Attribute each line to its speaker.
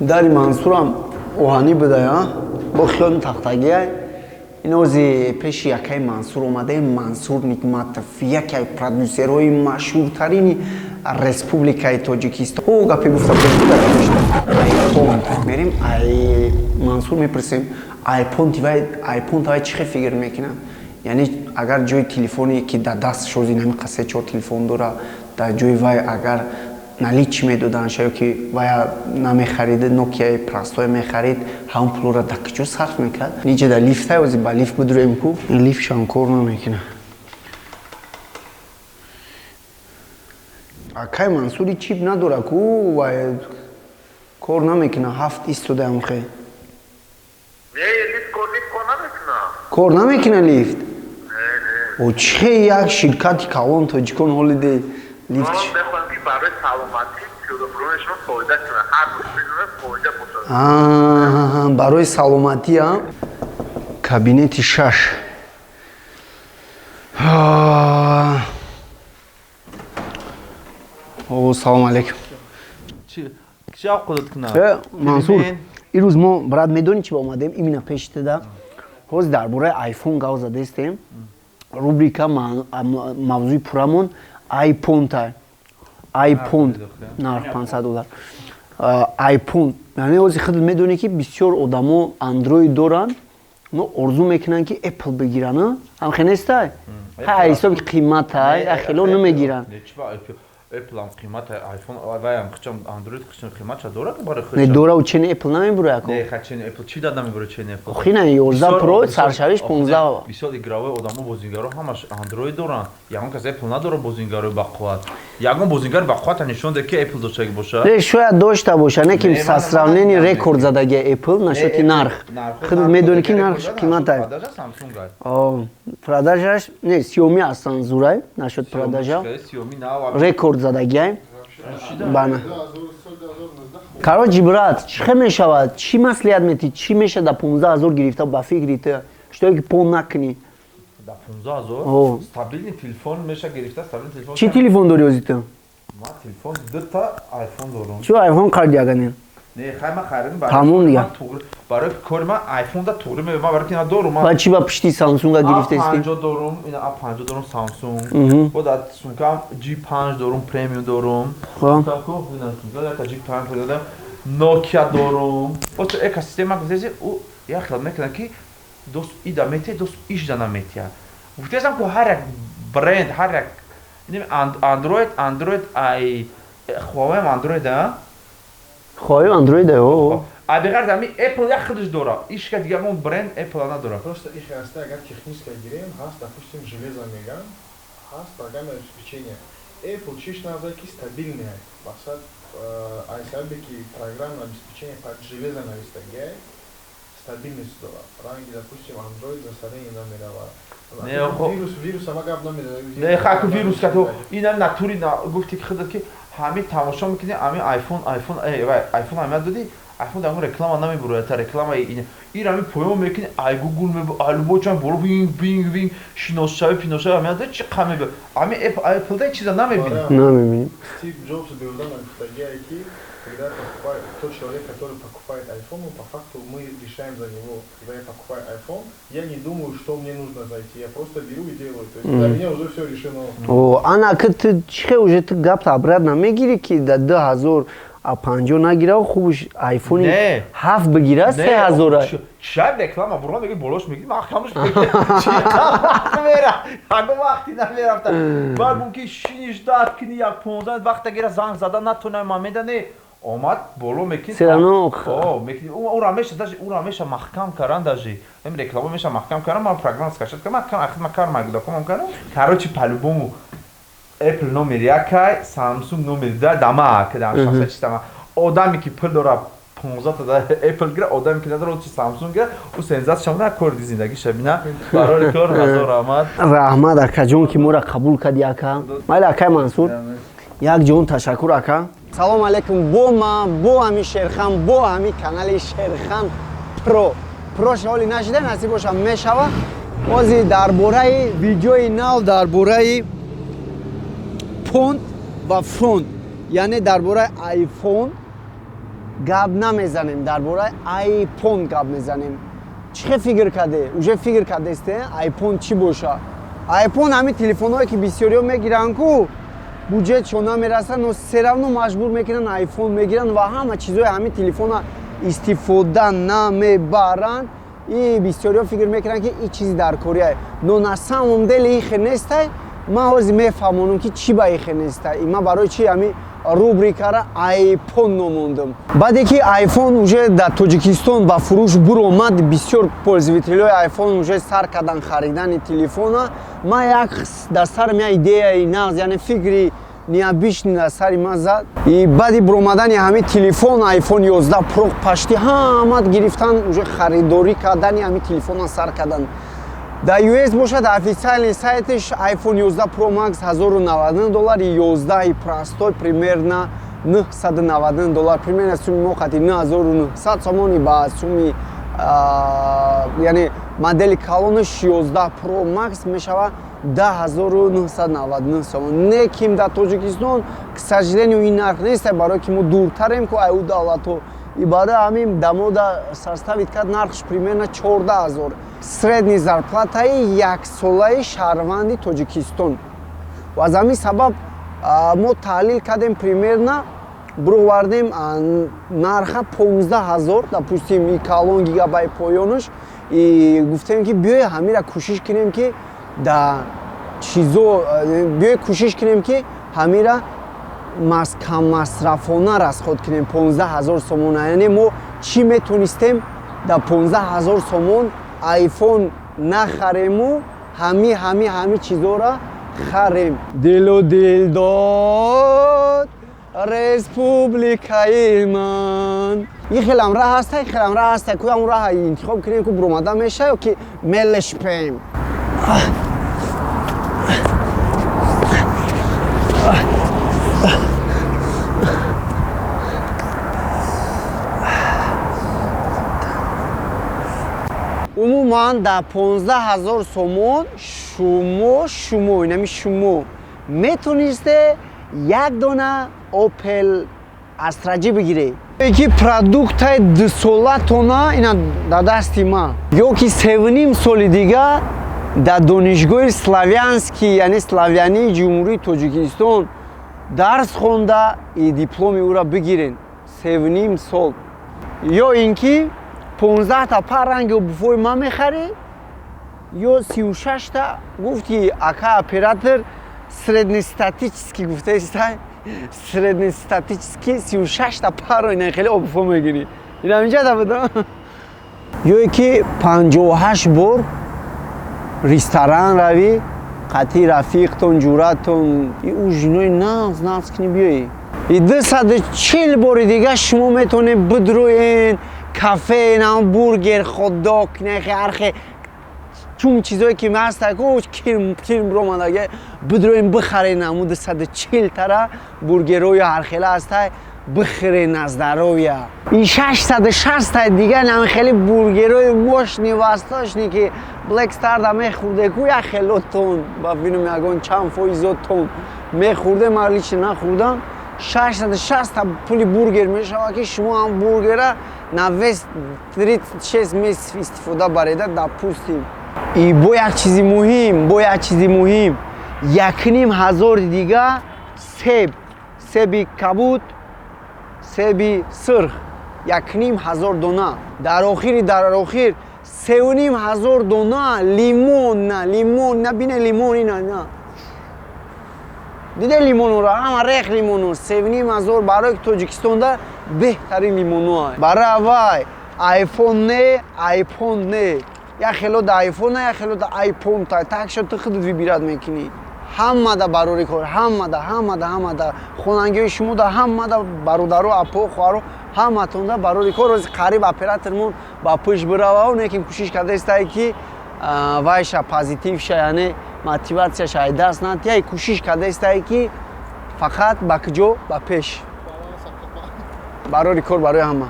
Speaker 1: Дари Мансурам оҳанӣ буда, бо хиёни тахтагия. Ин ози пеши якаи Мансур омадаем. Мансур Нигматов, яке аз продюсерҳои машҳуртарини Республикаи Тоҷикистон. О, гапе гуфта будем, айфон мерем, ай Мансур мепурсем, айпон тивай, айпон тавай чӣ хел фикр мекунад? Яъне агар ҷои телефоне, ки дар даст шози нами қассе чор телефон дора, дар ҷои вай агар наличи медоданша ё ки вая намехарида, нокияи простое мехарид, ҳамон пулро дар куҷо сарф мекард? Ниҷа дар лифтай, ози ба лифт бидурем ку, лифтшам кор намекунад. Акай Мансури чип надора ку, вай кор намекунад, ҳафт истодаам хе. Кор намекунад лифт. О, чӣ як ширкати калон тоҷикон ҳолиде лифт. Барои саломатӣ, а кабинети шаш. О, салом алейкум. Мансур, ирӯз мо, брат, медонӣ чӣ ба омадем? Именно пеши туда. Ҳозир дар бораи айфон гап задастем. Рубрика, мавзӯи пуррамон айпонта. Айпон нарх 500 доллар. Айпон, яъне ҳозир худат медонӣ, ки бисёр одамо андроид доранд, но орзу мекунанд, ки Apple бигиранд. Ҳамхе нестай? Ҳай, ҳисоби қиматай, хело намегиранд.
Speaker 2: Apple ам қимат, iPhone ваям хичам, Android хичам қимат ча дора барои
Speaker 1: хичам. Не дора, у чени Apple намебура яко.
Speaker 2: Не, ха чени Apple чи дад намебура чени Apple.
Speaker 1: Охи на 11 Pro саршавиш 15.
Speaker 2: Бисёр игровой одамо, бозингаро ҳамаш Android доранд. Ягон кас Apple надора бозингарои бақувват. Ягон бозингар бақувват нишон дед, ки Apple доштаги боша.
Speaker 1: Не, шояд дошта боша, не ки со сравнении рекорд задаги Apple насчёти нарх. Худат медонӣ, ки нархш қиматай.
Speaker 2: Продажа Samsung ай.
Speaker 1: О, продажаш не, Xiaomi астан зурай насчёт продажа.
Speaker 2: Xiaomi нав
Speaker 1: рекорд задагиай. Бана. Короче, брат, чӣ хел мешавад? Чӣ маслиҳат метӣ? Чӣ мешавад да 15 ҳазор гирифта ба фикри ту? Что ки пон накунӣ?
Speaker 2: Да 15 ҳазор? Стабильный телефон меша гирифта, стабильный телефон.
Speaker 1: Чӣ телефон дорӣ ози ту?
Speaker 2: Ман телефон дута iPhone дорам.
Speaker 1: Чӣ iPhone қарди аганем?
Speaker 2: Не, хай, ман харидам.
Speaker 1: Тамом дига.
Speaker 2: Барои кори ман iPhone да туғри ман барои ки надорум.
Speaker 1: Ва чӣ ба пишти Samsung гирифтаисти?
Speaker 2: A50 дорум, ина A50 дорум Samsung. Бо дар сумкам G5 дорум, премиум дорум.
Speaker 1: Хоб.
Speaker 2: Ку, ина сумка ята G5 дорум. Nokia дорум. Бо ту экосистема гуфтаси, ӯ як хел мекунад, ки дост ида метия, дост ишда наметия. Гуфтаисам ку, ҳар як бренд, ҳар як Android, ай Huawei Android, а?
Speaker 1: Huawei Android, о.
Speaker 2: А беғарз ами Apple як худаш дора. Ишка дигар он бренд Apple надора.
Speaker 3: Просто их ҳаста, агар технически гирем, ҳаст, допустим, железо меган, ҳаст программное обеспечение. Apple чиш назар ки стабильный, мақсад ай сабаби ки программное обеспечение под железо навистагиай, стабильность дорад. Ранги, допустим, Android засарение намеравад. Вирус, вирус ама гап намезанад.
Speaker 2: Не, хаку вирус като ина натури на гуфти ки худат ки ҳами тамошо мекунӣ, ами iPhone, iPhone, вай iPhone ҳами додӣ, iPhone дар реклама намебурояд, та реклама ин ир ҳами поён мекунӣ, ай Google мебу, ай любой чан боло бинг бинг бинг шиносшавӣ пиношавӣ ҳами ада чи қа мебу. Ами Apple да чиза намебинӣ.
Speaker 1: Намебинӣ.
Speaker 3: Стив Джобс беуда нагуфтагиае, ки когда покупает, тот человек, который покупает iPhone, ну, по факту мы решаем за него. Когда я покупаю iPhone, я не думаю, что мне нужно зайти. Я просто беру и делаю. То есть для меня уже все решено.
Speaker 1: О, ана ки ту чихе уже ту гапта обратно мегири, ки да 2050 нагира, хубш айфони ҳафт бигира, 3000.
Speaker 2: Шайб реклама бурон меги, болош меги, маҳкамаш мера, ягон вақти намерафта. Баъд мумкин шиниш дад кини, як 15 вақта гира, занг зада натонай, мамеда не омад, боло мекини.
Speaker 1: Серано.
Speaker 2: Мекини, ура меша, даже ура меша маҳкам каран, даже ем реклама меша маҳкам каран. Ман программа скачать кардам, ман ахир ман кар магудакомам кардам. Короче, по-любому Apple номер якай, Samsung номер да дама, ки дар шахса чистама. Одаме ки пул дора, 15 та да Apple гира, одаме ки надора, чи Samsung гира, ӯ сензат шамона кор ди зиндагӣ шабина. Барори кор ҳазор раҳмат.
Speaker 1: Раҳмат, акаҷон, ки моро қабул кардӣ, ака. Майли, акай Мансур, як ҷон ташаккур, ака. Салом алейкум, бо ма, бо ҳами Шерхан, бо ҳами канали Шерхан Про. Про шаволи нашида, насиб боша, мешава. Ози дар бораи видеои нав, дар бораи понт ва фронт, яъне дар бораи айфон. Гап намезанем, дар бораи айпон гап мезанем. Чӣ хел фикр карде? Уже фикр кардесте, айпон чӣ боша? Айпон ҳамин телефонҳое ки бисёриҳо мегиранд ку, буҷетшон намерасад, но всё равно маҷбур мекунанд, айфон мегиранд ва ҳама чизҳои ҳамин телефона истифода намебаранд. И бисёриҳо фикр мекунанд, ки ин чизи даркориае, но на самом деле ин хел нестай. Ман ҳозир мефаҳмонам, ки чӣ ба ин хел нестай. Ман барои чӣ ҳамин рубрикара айпон номондам. Баъде ки айфон уже дар Тоҷикистон ба фурӯш буромад, бисёр пользователҳои айфон уже сар кардан харидани телефона. Ман як дар сарам як идеяи нағз, яъне фикри необычный дар сари ман зад. И баъди буромадани ҳамин телефон iPhone 11 Pro пашти ҳамат гирифтан, уже харидорӣ кардани ҳамин телефона сар кардан. Дар US бошад, официальный сайтиш iPhone 11 Pro Max 1099 доллар, 11 простой примерно 999 доллар, примерно суми мо қати 9900 сомони ба суми, яъне модели калонаш 11 Pro Max мешавад 10999 сомон. Не ким дар Тоҷикистон, к сожалению, ин нарх нест, барое ки мо дуртарем ку ай ӯ давлатҳо. И барои ҳамин дамода составить кард нархш примерно 14 000, средний зарплатаи яксолаи шаҳрванди Тоҷикистон. Ва аз ҳамин сабаб мо таҳлил кардем, примерно буровардем нарха 15 000, допустим, и калон гигабайт поёнаш. И гуфтем, ки биёй ҳамира кӯшиш кунем, ки да чизо, биёй кӯшиш кунем, ки ҳамира каммасрафона расход кунем 15 000 сомона. Яъне мо чӣ метонистем дар 15 000 сомон айфон нахарему, ҳами чизора харем. Дилу дил дод республикаи ман. Ин хелам раҳ ҳаста, ин хелам раҳ ҳаста. Ку ҳамун раҳа интихоб кунем, ку буромада меша ё ки мелешпем? Умуман дар 15 000 сомон шумо инами шумо метонисте як дона Опел Астра Ҷи бигиред, ки продуктаи дусолатона ина дар дасти ман, ё ки севним соли дига дар донишгоҳи славянский, яъне славянии Ҷумҳурии Тоҷикистон дарс хонда и дипломи ӯра бигирен, севним сол, ё ин ки 15та пар ранги обуфои ман мехарӣ, ё 36та. Гуфти ака оператор, среднестатический гуфтаистай, среднестатический 36та паро ина хеле обуфо мегирӣ, инам инҷа буда, ё ки 58 бор ресторан равӣ қатъи рафиқтон, ҷуратон, ужинои нағз нағз кунӣ биёӣ, и 240 бори дига шумо метавонед бидроен кафе, нам бургер, хотдог, нехе ҳархе чун чизое ки ҳаста ку, кирм кирм ромадаге, бидроем бихарен аму 240 тара бургерҳои ҳархела ҳастай, бихӯрен на здоровье. И 660 дига нам хеле бургерҳои мощный восточный, ки Black Star да мехӯрде ку, як хелотон ба филм ягон чанд фоизотон мехӯрде, ман лично нахӯрдам. 660 пули бургер мешавад, ки шумо ҳам бургера на весь 36 месяц истифода бареда, допустим. И бо як чизи муҳим, бо як чизи муҳим, 1500 дига себ, себи кабуд, себи сирх, 1500 дона. Дар охири дар охир 3500 дона лимон. На лимон, на бине лимон, ина на диде лимонуро, ҳама рех лимону 3500, барои Тоҷикистонда беҳтарин лимонуа. Барои аввай айфон не, айпон не, як хело да айфона, як хело да айпон та, так шо ту худат выбирать мекунӣ. Ҳамада барори кор, ҳамада, ҳамада, ҳамада хонангиҳои шумо да, ҳамада бародаро, апо, хоҳаро, ҳаматонда барори кор. Рози қариб оператормон ба пӯш биравау, неким кӯшиш кардаистае, ки вайша позитивша, яъне мотиватсияша ай даст натия, кӯшиш кардаистае, ки фақат ба куҷо, ба пеш. Барори кор барои ҳама.